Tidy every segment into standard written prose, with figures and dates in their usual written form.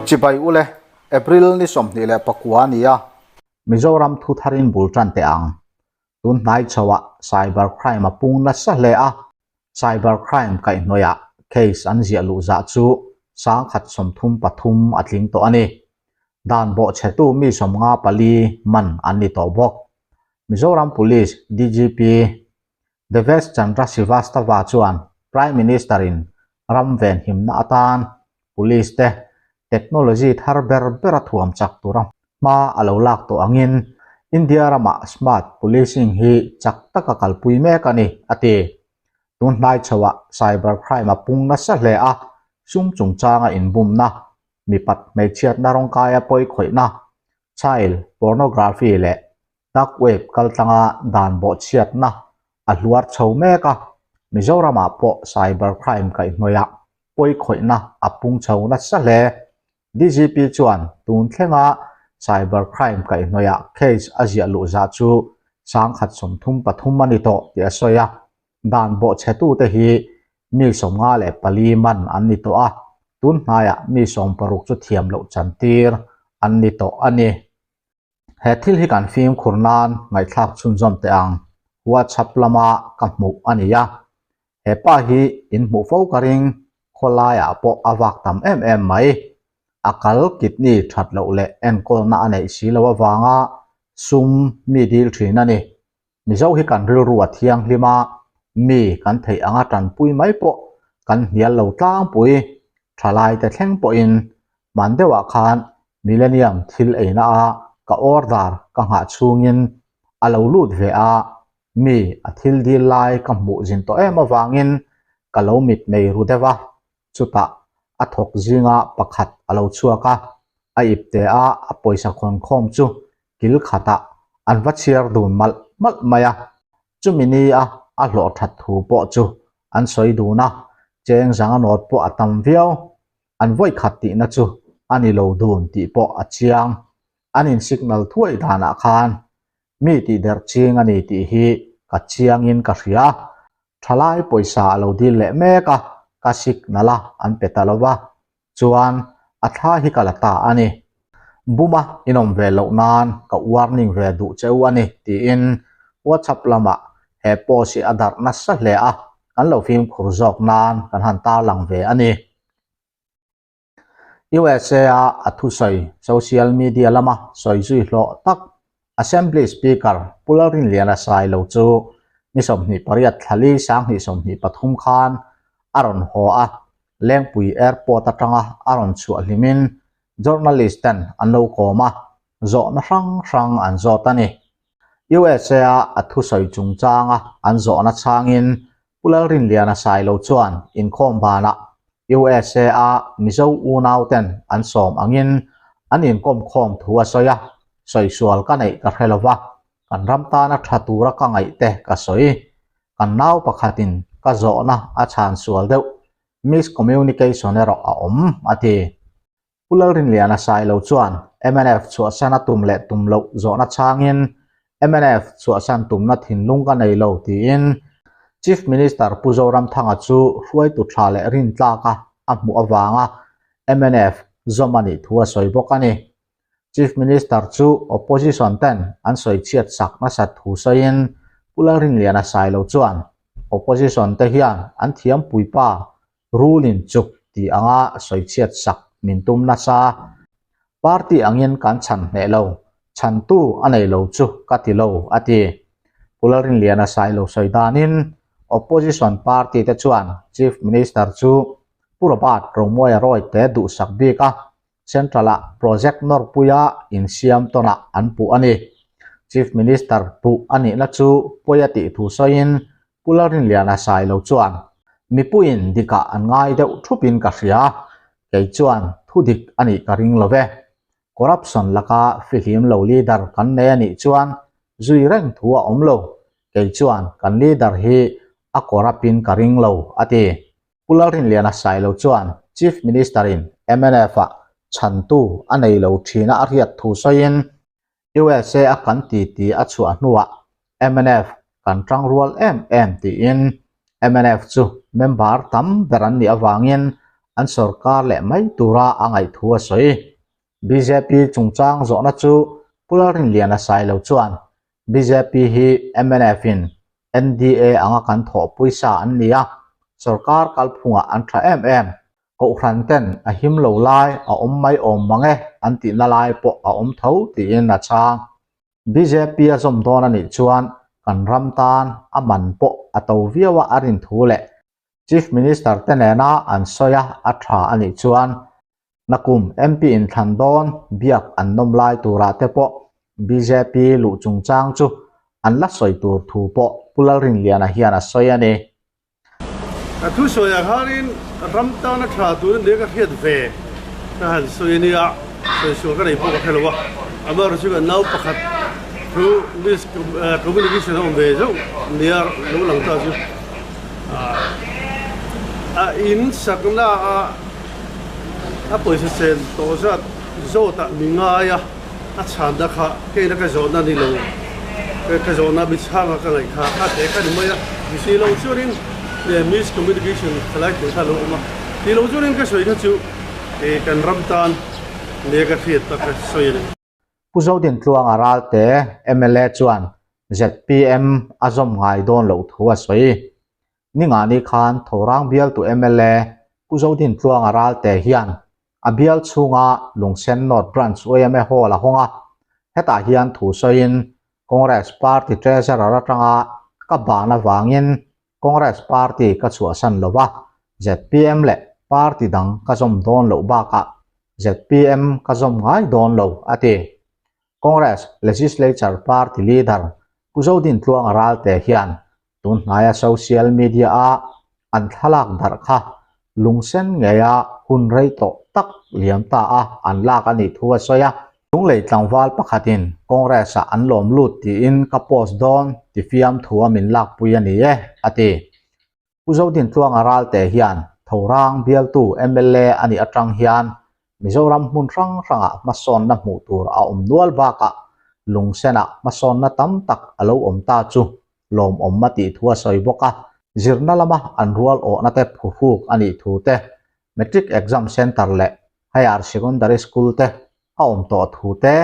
Chibai ule, April ni 29 a ni a. Mizoram thu tharin bul tan teh ang. Tun hnai chhoah cyber crime a pung nasa hle a, cyber crime kaihhnawihah case an ziah luh zah chu 133 a tling tawh a ni. Dan bawhchhetu mi 54 man an ni tawh bawk. Mizoram Police DGP Devesh Chandra Srivastava chuan Prime Minister-in ram venhimna atan Police te technology thar ber bera thuam chak tura hma a lo lak tawh angin India ramah smart policing hi chak taka kalpui mek a ni, a ti. Tun hnai chhoah cyber crime a pung nasa hle a, sum chungchanga inbumna, mipat hmeichhiatna rawngkaia pawi khawihna, child pornography leh dark web kaltlanga dan bawhchhiatna a hluar chho mek a, Mizoramah pawh cyber crime kaihhnawihah pawi khawihna a pung chho nasa hle. DGP chuan tun thlenga cyber crime kaihhnawihah case a ziah luh zah chu 133 a ni tawh tih a sawi a, dan bawhchhetute hi mi 54 man an ni tawh a, tun hnaiah mi 60 chu thiam loh chantir an ni tawh a ni. He thil hi kan fimkhur nan ngaihthlak chhunzawm teh ang, WhatsApp lama ka hmuh a ni a. He pa hi in hmuh fo ka ring, khawlaiah pawh a vak tam em em mai. A kal kidney that loh leh enkawlna a neih si loh avanga sum mi dil thin a ni. Mizo hi kan rilru a thianghlim a, mi kan theih anga tanpui mai pawh kan hnial lo tlangpui, thalaite thleng pawhin hman deuhah khan Millennium thil eina a ka order ka nghah chhungin a lo lut ve a, mi a thil dil lai ka hmuh zin tawh em avangin ka lo mitmei ru deuh a, chutah a thawk zinga pakhat a lo chhuak a, a ipte a a pawisa khawnkhawm chu kil khatah an va chhiar dun malh malh mai a, chumi ni a a hlawh that thu pawh chu an sawi dun a, cheng zanga nawt pawh a tam viau, an vawi khat tihna chu a ni lo dun tih pawh a chiang, an in signal thuai danah khan mi tihderh ching a ni tih hi ka chiangin ka hria. Thalai pawisa a lo dil leh mek a, ka signal a an pe ta lo va, chuan a thla hi ka la ta a ni. Buma inawm ve loh nan ka warning ve duh che u a ni tiin WhatsApp lamah he post hi a darh nasa hle a, kan lo fimkhur zawk nan kan han tarlang ve a ni. USA-a a thusawi social media lama sawi zui hlawh tak Assembly Speaker Pu Lalrinliana Sailo chu ni 28 thlali 2023 khan a rawn haw a, Lengpui Airport atanga a rawn chhuah hlimin journalist ten an lo kawm a, zawhna hrang hrang an zawt a ni. USA-a a thusawi chungchanga an zawhna chhangin Pu Lalrinliana Sailo chuan inkhawm banah USA-a Mizo unauten an sawm angin an inkawm khawm thu a sawi a, Sawisual ka neih ka hre lova, kan ram tana tha tura ka ngaih te ka sawi. Kan nau pakhatin ka zawhna a chhan sual deuh, miscommunication erawh a awm, a ti. Pu Lalrinliana Sailo chuan mnf chhuahsan a tum leh tum loh zawhna chhangin mnf chhuahsan tumna thinlung ka nei lo tiin Chief Minister Pu Zoramthanga chu hruaitu tha leh rintlaka a hmuh avanga mnf zawm a nih thu a sawi bawk a ni. Chief Minister chu Opposition ten an sawi chhiat sak nasat thu sawiin Pu Lalrinliana Sailo chuan Opposition te hian an thiampuipa Ruling chuk tih anga sawichhiat sak min tum nasa. Party angin kan chhan hneh lo, chhantu a nei lo chu ka ti lo, a ti. Pu Lalrinliana Sailo sawi danin Opposition party te chuan Chief Minister chu Pu Robert Romawia Royte duhsak bik a, Central-ah project nawrpuia insiam tawnah an puh a ni. Chief Minister puh a nihna chu pawi a tih thu sawiin Pu Lalrinliana Sailo chuan, Mipuiin dikah an ngai deuh thupin ka hria, kei chuan thu dik a nih ka ring lo ve. Corruption laka fihlim lo leader kan nei a nih chuan zui reng thu a awm lo, kei chuan kan leader hi a corrupt-in ka ring lo, a ti. Pu Lalrinliana Sailo chuan Chief Minister-in MNF-ah chhantu a nei lo thina a hriat thu sawiin, USA a kan ti ti a chhuah hnuah mnf kan tang rual em em tiin mnf chu member tam ber an nih avangin an sorkar leh mai tura a ngaih thu a sawi. Bjp chungchang zawhna chu Pu Lalrinliana Sailo chuan bjp hi MNF-in NDA anga kan thawhpui sa an ni a, sorkar kalphungah an tha em em. Kohhran ten a him lo lai a awm mai awm mang e an tihna lai pawh a awm tho tiin a chhang. Bjp a zawm dawn a nih chuan kan ram tan a man pawh a to viau a a rin thu leh Chief Minister te nena an sawi a a tha a nih chuan nakum MP inthlan dawn biak an nawm lai turah te pawh bjp luh chungchang chu an la sawi tur thu pawh Pu Lalrinliana hian a sawi a ni. Ka thusawiah khanin ram tana tha tur nia ka hriat ve ka han sawi a nia, sawi sual ka nei pawh ka hre lo a, amaherawhchu chu kan nau pakhat thu miscommunication a awm ve zauh nia lo lang ta chu a in sakna a a pawisa chen tawh zat zawtah mi ngai a. A chhanna kha keina ka zawhna ni lo, ka zawhna mi chhanga ka ngaih kha a hle kha ni mai a, ti lo chuanin miscommunication thalai thil kha a lo awm a, ti lo chuanin ka sawi kha chu kan ram tan nia ka hriat tak ka sawi a ni. Pu Zodintluanga Ralte mla chuan zpm a zawm ngai dawn loh thu a sawi. Ningani khan Thorang bialtu mla Pu Zodintluanga Ralte hian A bial chhunga Lungsen North Branch yma Hall a hawng a, hetah hian thu sawiin Congress Party Treasurer atanga ka ban avangin Congress Party ka chhuahsan lo va, zpm leh party dang ka zawm dawn loh bakah zpm ka zawm ngai dawn lo, a ti. Congress Legislature Party Leader Pu Zodintluanga Ralte hian Tun hnaia social media-a an thlalak darh kha lungsen ngeia hun rei tawh tak liam ta a an lak a nih thu a sawi a. Lunglei tlangval pakhatin Congress-ah an lawm lut tiin ka post dawn ti fiam thu a min lakpui a ni e, a ti. Pu Zodintluanga Ralte hian Thorang bialtu mla a nih atang hian Mizoram hmun hrang hrangah hmasawnna hmuh tur a awm nual bakah lungsenah hmasawnna tam tak a lo awm ta chu lawmawm a tih thu a sawi bawk a, zirna lama an rual awhna te phuhruk a nih thu te, Matric Exam Centre leh Higher Secondary School te a awm tawh thu te,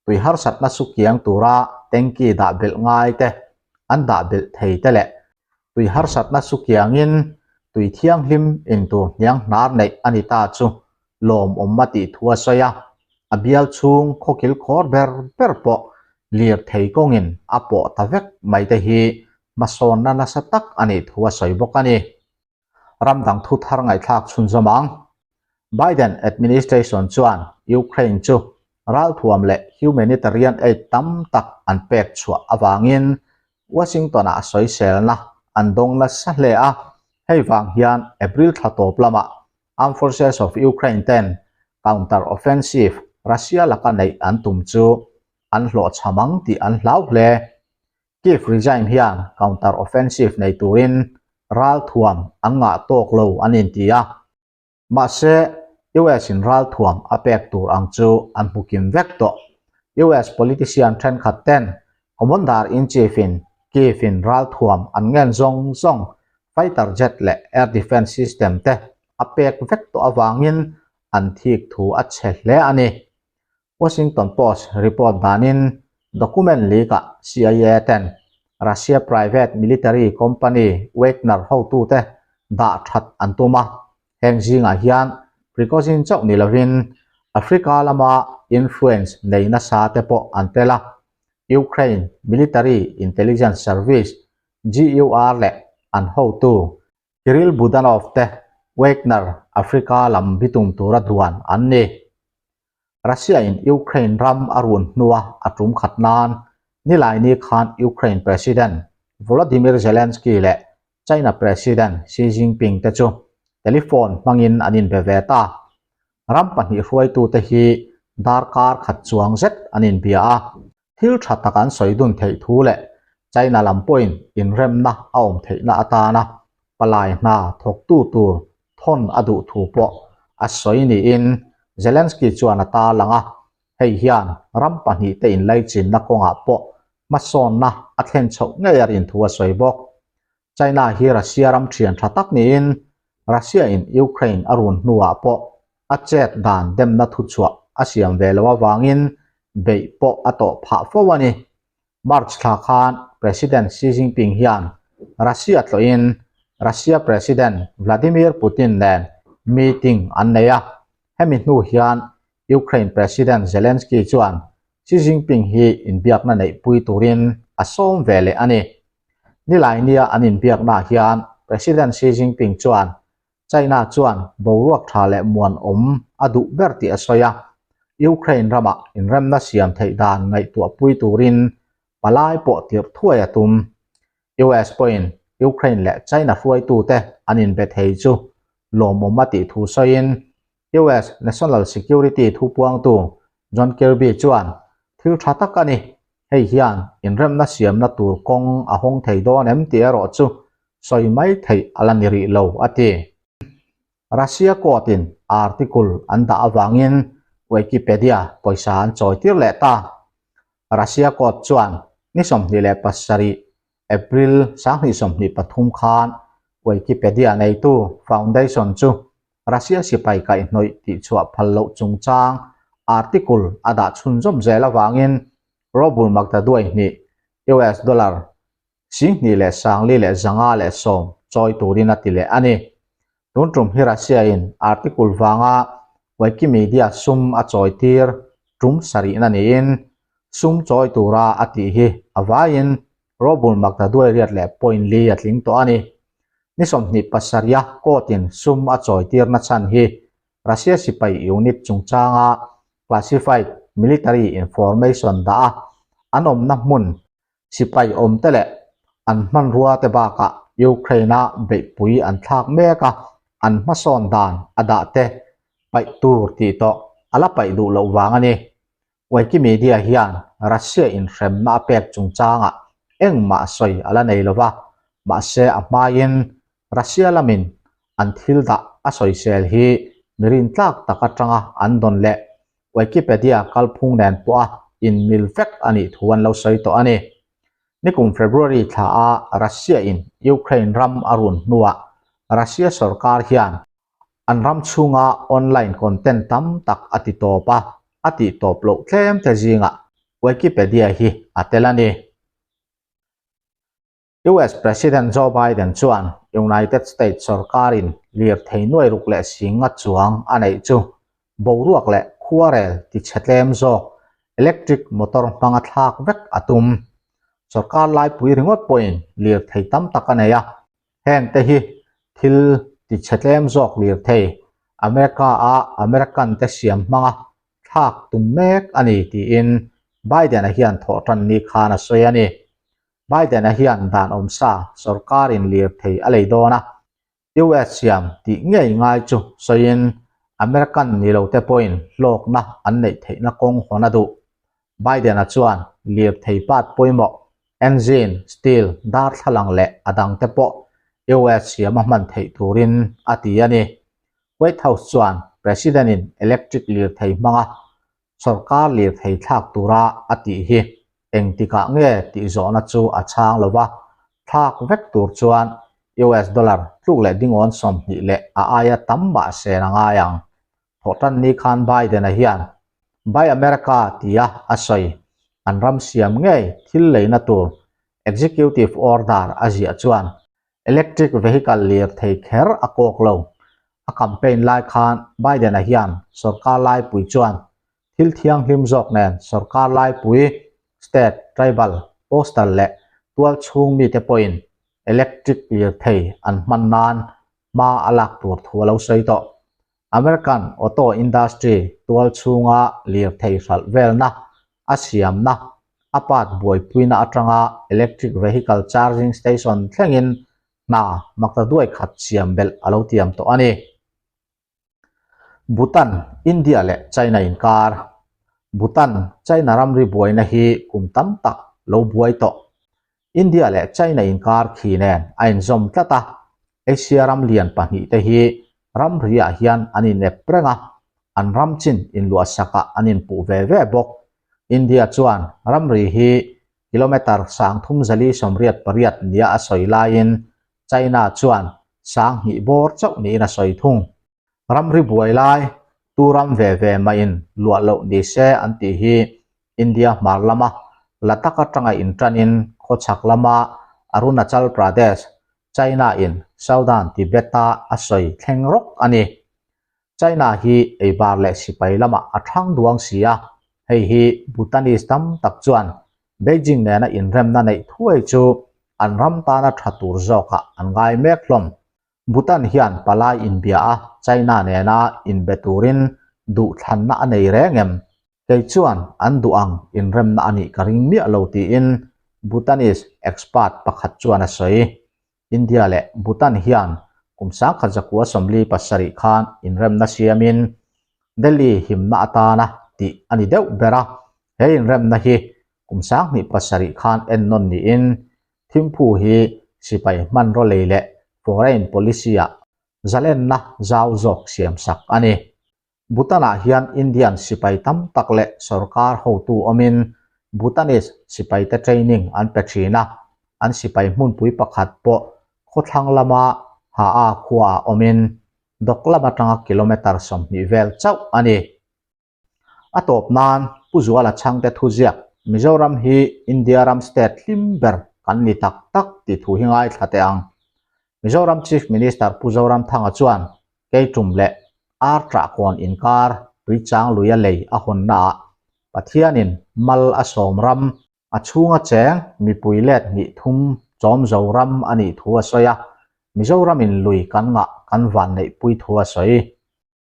tui harsatna su kiang tura tanky dah belh ngai te an dah belh thei te leh tui harsatna su kiangin tui thianghlim in tur hniang hnar neih a ni ta chu lawmawm a tih thu a sawi a, a bial chhung khawkil khawr ber ber pawh lirthei kawngin a pawh ta vek mai te hi hmasawnna nasa tak a nih thu a sawi bawk a ni. Ram dang thu thar ngaihthlak chhunzawm ang. Biden administration chuan Ukraine chu ralthuam leh humanitarian aid tam tak an pek chhuah avangin Washington-ah sawiselna an dawng nasa hle a, hei vang hian April thla tawp lamah Armed Forces of Ukraine ten counter-offensive Russia laka neih an tum chu an hlawhchham ang tih an hlau hle. Kyiv regime hian counter-offensive nei turin ralthuam an ngah tawk lo an inti a. Mahse, US in ralthuam a pek tur ang chu an hmu kim vek tawh. US politician thenkhat ten Commander-in-Chief in Kyiv in ralthuam an ngen zawng zawng fighter jet leh air defence system te a pek vek tawh avangin an thik thu a chhe hle a ni. Washington Post report danin document leak-ah CIA ten Russia private military company Wagner hotute dah that an tum a, heng zingah hian Prigozhin chauh ni lovin Africa lama influence nei nasa te pawh an tel a, Ukraine Military Intelligence Service, GUR leh an hotu Kirill Budanov te Wagner Africa lam bitum tura duan an ni. Russia-in Ukraine ram a run hnua a tum khat nan Nilaini khan Ukraine President Volodymyr Zelensky leh China President Xi Jinping te chu telephone hmangin an inbe ve ta. Ram pahnih hruaitute hi darkar khat chuang zet an inbia a. Thil tha tak an sawi dun theih thu leh China lam pawhin inremna a awm theihna atana palai hna thawktu tur thawn a duh thu pawh a sawi niin Zelensky chuan a tarlang a, hei hian ram pahnihte inlaichinna kawngah pawh hmasawnna a thlen chhoh ngei a rin thu a sawi bawk. China hi Russia ram thian tha tak niin. Russia in Ukraine a run hnuah pawh a chet dan demna thuchhuah a siam ve loh avangin beih pawh a tawh phah fo a ni. March thla khan President Xi Jinping hian Russia tlawhin Russia President Vladimir Putin nen meeting an nei a, hemi hnu hian Ukraine President Zelensky chuan Xi Jinping hi inbiakna neihpui turin a sawm ve leh a ni. Nilainia an inbiaknaah hian President Xi Jinping chuan China chuan boruak tha leh muanawm a duh ber tih a sawi a, Ukraine ramah inremna siam theih dan ngaihtuahpui turin palai pawh tirh thuai a tum. US pawhin Ukraine leh China hruaitute an inbe thei chu lawmawm a tih thu sawiin US National Security thupuangtu John Kirby chuan thil tha tak a ni, hei hian inremna siamna tur kawng a hawng thei dawn em tih erawh chu sawi mai theih a la ni rih lo, a ti. Russia court-in article an dah avangin Wikipedia pawisa an chawitir leh ta. Russia court chuan ni 27 April 2023 khan Wikipedia neitu Foundation chu Russia sipai kaihhnawih tihchhuah phal loh chungchang article a dah chhunzawm zel avangin Ruble maktaduai hnih, US dollar, 25,110 chawi turin a ti leh a ni. Tun tum hi Russia-in article vanga Wikimedia sum a chawitir tum sarihna niin sum chawi tura a tih hi a vaiin Robul maktaduai riat leh point li a tling tawh a ni. Ni 27 a court-in sum a chawitirna chhan hi Russia sipai unit chungchanga classified military information dah a an awmna hmun sipai awmte leh an hmanrua te bakah Ukraine-a beihpui an thlak mek a, an hmasawn dan a dah te paih tur tih tawh a la paih duh loh vang a ni. Wikimedia hian Russia inhremna a pek chungchangah engmah sawi a la nei lo va, mahse a hmain Russia lamin an thil dah a sawisel hi mi rintlak tak atanga an dawn leh Wikipedia kalphung nen pawha inmil vek a nih thu an lo sawi tawh a ni. Nikum February thla a Russia in Ukraine ram a run hnuah Russia sorkar hian An ram chhunga online content tam tak a ti tawp a, a tih tawp loh tlem te zingah Wikipedia hi a tel a ni. US President Joe Biden chuan United States sorkarin lirthei nuai ruk leh singa chuang a neih chu boruak leh khuarel ti chhe tlem zawk electric motor hmanga thlak vek a tum. Sorkar laipui ringawt pawhin lirthei tam tak a nei a, Heng te hi thil ti chhe tlem zawk lirthei America-a American te siam hmanga thlak tum mek a ni tiin Biden-a hian thawhtan ni khan a sawi a ni. Biden-a hian dan awmsa sorkarin lirthei a lei dawn a, US siam tih ngei ngai chu sawiin American ni lo te pawhin hlawkna an neih theihna kawng hawn a duh. Biden-a chuan lirthei part pawimawh engine, steel, darthlalang leh a dangte pawh US siam a hman theih turin a ti a ni. White House chuan President-in electric lirthei hmanga sorkar lirthei thlak tura a tih hi engtikah nge tih zawhna chu a chhang lo va, thlak vek tur chuan US dollar tluk leh dingawn 20 leh a aia tam mah sen a ngai ang. Thawhtan ni khan Biden-a hian Buy America tia a sawi an ram siam ngei thil leina tur Executive Order a ziah chuan electric vehicle lirthei kher a kawk lo. A campaign lai khan Biden-a hian sorkar laipui chuan thil thianghlim zawk nen sorkar laipui, state, tribal, postal leh tualchhung mite pawhin electric lirthei an hman nan hma a lak tur thu a lo sawi tawh. American auto industry tual chhunga lirthei hralh velna a siamna a part buaipuina atanga electric vehicle charging station thlengin hna maktaduai khat siam belh a lo tiam tawh a ni. Bhutan, India leh China inkar Bhutan, China ramri buaina hi kum tam tak lo buai tawh. India leh China inkar khi nen a inzawm tlat a, Asia ram lian pahnihte hi ramriah hian an inep reng a, an ram chin inluahsakah an inpuh ve ve bawk. India chuan ramri hi kilometre 3408 nia a sawi laiin China chuan. sanghnih bawr chauh niin a sawi thung. Ramri buai lai, tu ram ve ve mahin luah loh ni se an tih hi India hmar lama Ladakh atanga inṭanin khawchhak lama Arunachal Pradesh, China in Southern Tibet-a a sawi thleng rawk a ni. China hi eibar leh sipai lamah a thang duang si a, hei hi Bhutanese tam tak chuan Beijing nena inremna neih thuai chu an ram tana tha tur zawkah an ngai mek hlawm. Bhutan hian palai inbia a China nena inbe turin duhthlanna a nei reng em? Kei chuan an duh ang inremna a nih ka ring miah lo tiin Bhutanese expert pakhat chuan a sawi. India leh Bhutan hian kum 1947 khan inremna siamin Delhi himna atana tih a ni deuh ber a, he inremna hi kum 2007 khan ennawn niin Thimphu hi sipai hmanraw lei leh foreign policy-ah zalenna zau zawk siamsak a ni. Bhutan-ah hian Indian sipai tam tak leh sorkar hotu awmin Bhutanese sipaite training an pe thin a, an sipai hmunpui pakhat pawh khawthlang lama Haa khuaah awmin Doklam atanga kilometre 20 vel chauh a ni. A tawp nan Pu Zuala Chhangte thuziak Mizoram hi India ram state hlim ber kan ni tak tak tih thu hi ngaithla teh ang. Mizoram Chief Minister Pu Zoramthanga chuan Keitum leh Ar Ṭahkawn inkar Tuichang luia lei a hawnnaah Pathianin mal a sawm ram, a chhunga cheng mipui let hnih thum chawm zo ram a nih thu a sawi a, Mizoramin lui kan ngah kan vanneihpui thu a sawi.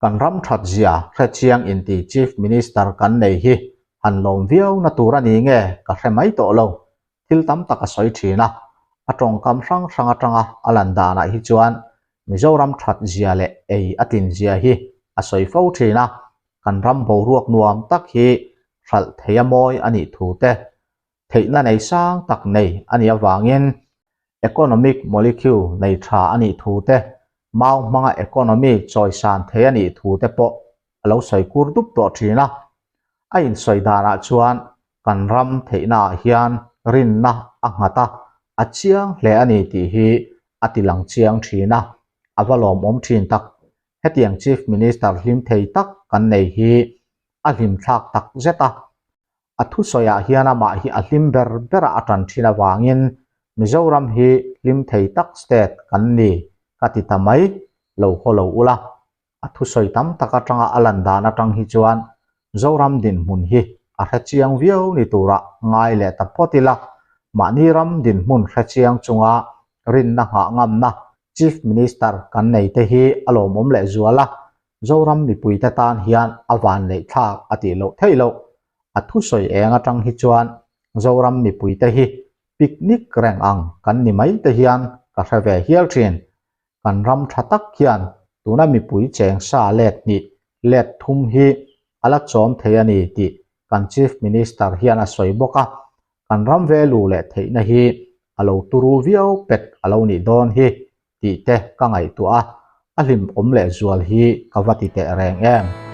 Kan ram that zia hrechiang inti Chief Minister kan nei hi han lawm viau na tur a ni nge ka hre mai tawh lo. Thil tam tak a sawi thin a, a tawngkam hrang hrang atanga a lan danah hi chuan Mizoram that zia leh ei a tlin zia hi a sawi fo thin a, kan ram boruak nuam tak hi hralh thei a mawi a nih thu te, theihna nei sang tak nei a nih avangin economic molecule nei tha a nih thu te, mau hmanga economy chawisan thei a nih thu te pawh a lo sawi kur dup tawh thin a. A insawi danah chuan kan ram theihnaah hian rinna a nghat a, a chiang hle a ni tih hi a ti lang chiang thin a, a va lawmawm thin tak. Hetiang Chief Minister hlim thei tak kan nei hi a hlimthlak tak zet a. A thusawiah hian amah hi a hlim ber berah a tan thin avangin Mizoram hi hlim thei tak state kan ni ka ti ta mai lo haw lo ula. A thusawi tam tak atanga a lan dan atang hi chuan Zoram dinhmun hi a hrechiang viau ni turah ngai leh ta phawt ila, mahni ram dinhmun hrechiang chunga rinna nghah ngamna Chief Minister kan nei te hi a lawmawm leh zual a, Zoram mipuite tan hian a vanneih thlak a tih loh theih loh. A thusawi eng atang hi chuan Zoram mipuite hi picnic reng ang kan ni mai te hian ka hre ve hial thin. Kan ram tha tak hian tuna mipui cheng sa let hnih let thum hi a la chawm thei a ni tih kan Chief Minister hian a sawi bawk a, kan ram value leh theihna hi a lo turu viau pek a lo nih dawn hi tih te ka ngaihtuah a, a hlimawm lehzual hi ka va ti teh reng em.